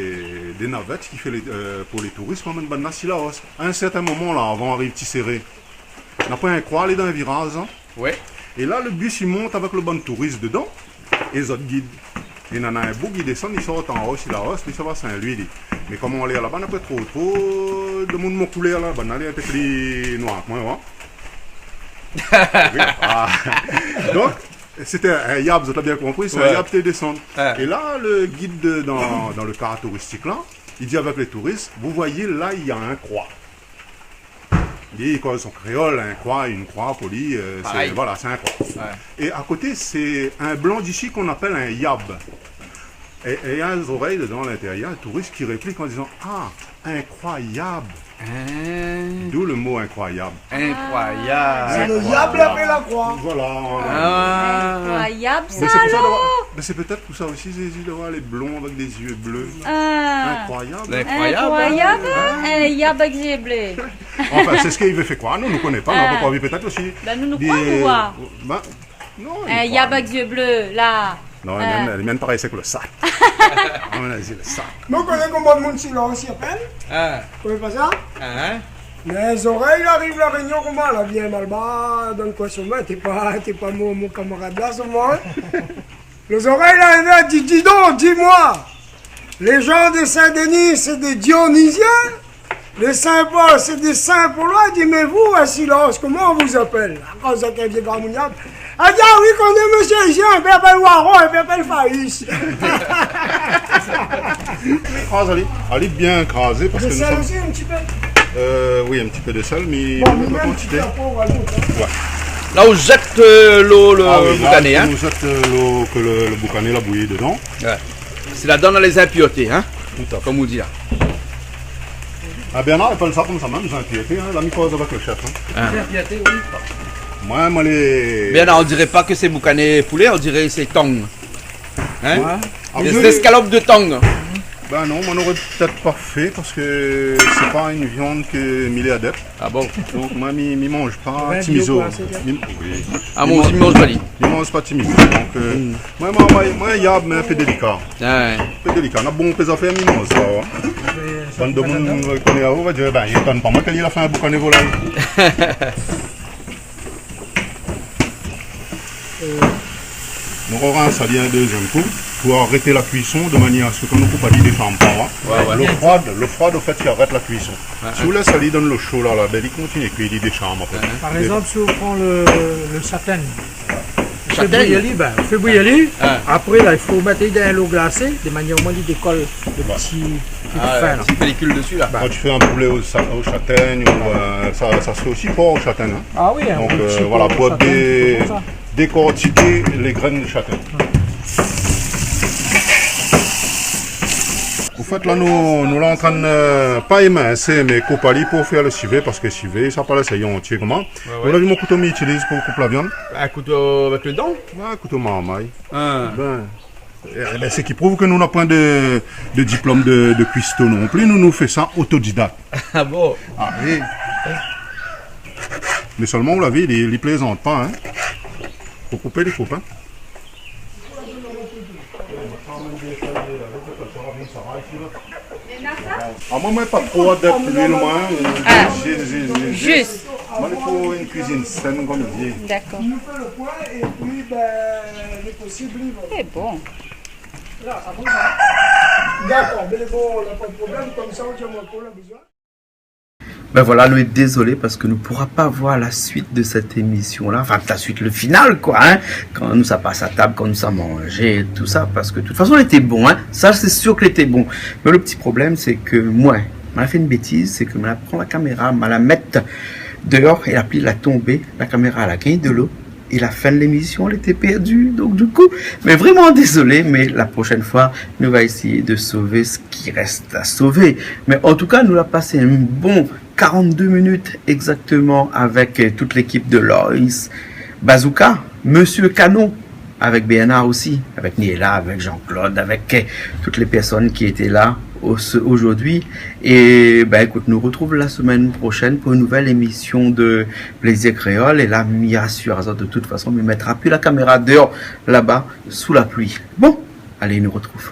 dé navèt ki fé lé, eu, pou lé touris, pou amenn banna si Laos. A in sèrtin moman la, avan ariv Tiséré, na pa in kroi, lé dan in viraz, in. Ouais. É la, lo bis i mont avèk lo bann touris dedan, é zot gid. É nana in boug i désann, i sort anlèr si Laos, li sava Sin-Lwi, li. Mé koman lé laba, na pa tro, tro domoun mon koulèr la, banna lé in pé pli noir ke moin, in. Oui. Ah. Donk, Sété in yab, zot la bien konpri, sé in yab té désann. Ouais. É la, lo gid de, dan, dan lo kar touristik la, i di avèk lé touris, vous voyez, là, il y a un croix. Li koz an kréol, in kroi, in kroi, pou li, eu, sé, parèy, voilà, sé in kroi. Ouais. É a koté, sé in blan d'isi k'on apèl in yab. É, é na zorèy dedan, a l'intérieur, in touris ki réplik an dizan, ah, inkroiyab. In. D'ou lo mo inkroiyab. Inkroiyab. Ah. Sé lo diab la fé la kroi. Voilà, voilà. Ah. Inkroiyab, mé sa, sé pou sa, alor. Mé sé pétèt pou sa osi, Zézi, d'avoir lé blon avèk dé zié blé. Ah. Inkroiyab. Inkroiyab, in. Inkroiyab, in. In yab avèk zié blé. Anfin, sé sak i vé fé kroir. Nou, nou koné pa, nou la pankor vi, pétèt osi. Bin, nou, nou kroi, nou, bin, non, inkroiyab. In yab avèk zié blé, la. Non, li mèm, li mèm parèy, sé ke lo sak. Non, mé la, sé lo sak. Mé ou koné koman moun si Laos i apèl ? Ah. Ou koné pa sa ? Ah, in ? Mé zorèy la ariv La Rényon, koman la vien Malbar, donk koi, soman, té pa, té pa mon, mon kamarad la, soman, in ? Lo zorèy la ariv, la di, dis donc, dis-moi, les gens de Saint-Denis, c'est des Dionysiens ? Le Saint-Paul, sé dé Sin-Poloi, i di, mé vou, isi Laos, koman on vous appelle ? Akoz sa, kèl vié gramoun i di, ah oui, koné mésyé isi, in pé apèl Waro, in pé apèl Faris. Kraz ali, ali bien krazé, parske... De sèl osi, in ti pé. Eu, oui, in ti pé de sèl, mé... Bon, mé mèm kantité. Ouais. La ou zèt, eu, lo, lo boukané, in. Ah oui, la, nou zèt, eu, lo, ke lo, lo boukané la bouyi dedan. Ouais. Sé ladan na lé zinpirté, in ? Tout à fait. Konm ou di la. Ah, Bernard i apèl sa konmsa mèm, zinpirté, in ? La mi koz avèk lo shèf, in ? Ah. Zinpirté, oui. Moin, moin lé... Bernard, on diré pa ke sé boukané poulé, on diré sé tang. In ? Ouais. Dé zéskalop de tang. Ben non, moin noré pétèt pa fé parske sé pa in viann ke mi lé adèp. Ah bon ? Donk moin, mi, mi manz pa ti mizo. Mi, oui. Ah, moin osi, mi manz pa li. Mi manz pa ti mizo. Donk, euh, moin, moin, moin, moin, yab, mé in pé délika. Ah ouais. In pé délika. Na bonpé zafèr, mi manz sa, ouais. Bann demoun i koné aou, va dir, ben, i étonn pa moin ke li la fé in boukané volay. Nou rorans ali in dézièm kou pou arèt la kuison de manièr a se ke kan nou koup ali, i désharn pa, hein. Ouais, ouais. Lo froid, lo froid, o fèt, i arèt la kuison. Ouais, ouais. Si ou lès ali dann lo sho la, la, ben, li kontinié kui, li désharn apré. Ouais, ouais. Par égzanp, si ou pran lo, lo shatègn, Shatègn. Fé bouyir ali, ben, fé bouyir ali. Ah. Apré, la, i fo mèt ali dann lo glasé, de manièr omoin li dékol lo ti, ti fin, la. Ah, la ti pélikil dési, la. Kan ou fé in poulé o sha-, o shatègn, ou, euh, sa, sa sé osi por o shatègn, hein. Ah oui, hein. Donk, euh, voilà, pou dé-, dékortiké lé grèn de shatègn. An fèt, la, nou, nou lé antrin, euh, pa éminsé, mé koup ali pou fé lo sivé, parske sivé, sa pa lé, sé antié, koman. Ouais, ouais. Ou la vi mon kouto mi itiliz pou koup la viann ? Un couteau avec le dent ? Ouais, kouto marmay. Ah. Ben, eh ben, sé ki prouv ke nou na poin de, de diplom de, de kuisto non pli. Nou, nou fé sa otodidak. Ah bon ? Ah oui. Mé sèlman, ou la vi, li, li plézant pa, hein. Pou koupé, li koup, hein. Ah, moin, moin lé pa tro adèp luil, moin, hein. Ah. Zis, zis, zis, zis. Zis. Moin, i fo in kuizine sèn, konm i di. Dakor. Nou fé lo poin é pi, ben, lé posib, li va. Sé bon. La, sa va, sa. Dakor, mé bon, na pa de problèm, konmsa, ou di amoin, pou la bezoin. Ben voilà, nou lé dézolé parske nou poura pa voir la suit de sèt émision-la. Anfin, la suit, lo final, koi, hein. Kan nou sa pas a tab, kan nou sa manzé, tousa, parske de tout fason, lété bon, hein. Sa, sé sir ke lété bon. Mé lo ti problèm, sé ke moin, ma la fé in bétiz, sé ke ma la pran la kaméra, ma la mèt déor é la pli la tonbé, la kaméra la gingn dolo. É la fin de lémision, lété pèrdi. Donk, du kou, mé vréman dézolé, mé la proshèn foi, nou va éséyé de sové sak i rès a sové. Mé an tou ka, nou la pas in bon karant-dé minit égzaktoman avèk, euh, tout lékip de Loris Bazouka, Mésyé Kanon, avèk Bernard osi, avèk Niela, avèk Jean-Claude, avèk, euh, tout lé pèrsone ki lété la o-, se-, ojourdui. É, ben, ékout, nou rotrouv la semèn proshèn pou in nouvèl émision de Plézir Kréol. É la, mi rasir azot, de tout fason, mi mètra pi la kaméra déor, laba, sou la pli. Bon, alé, nou rotrouv.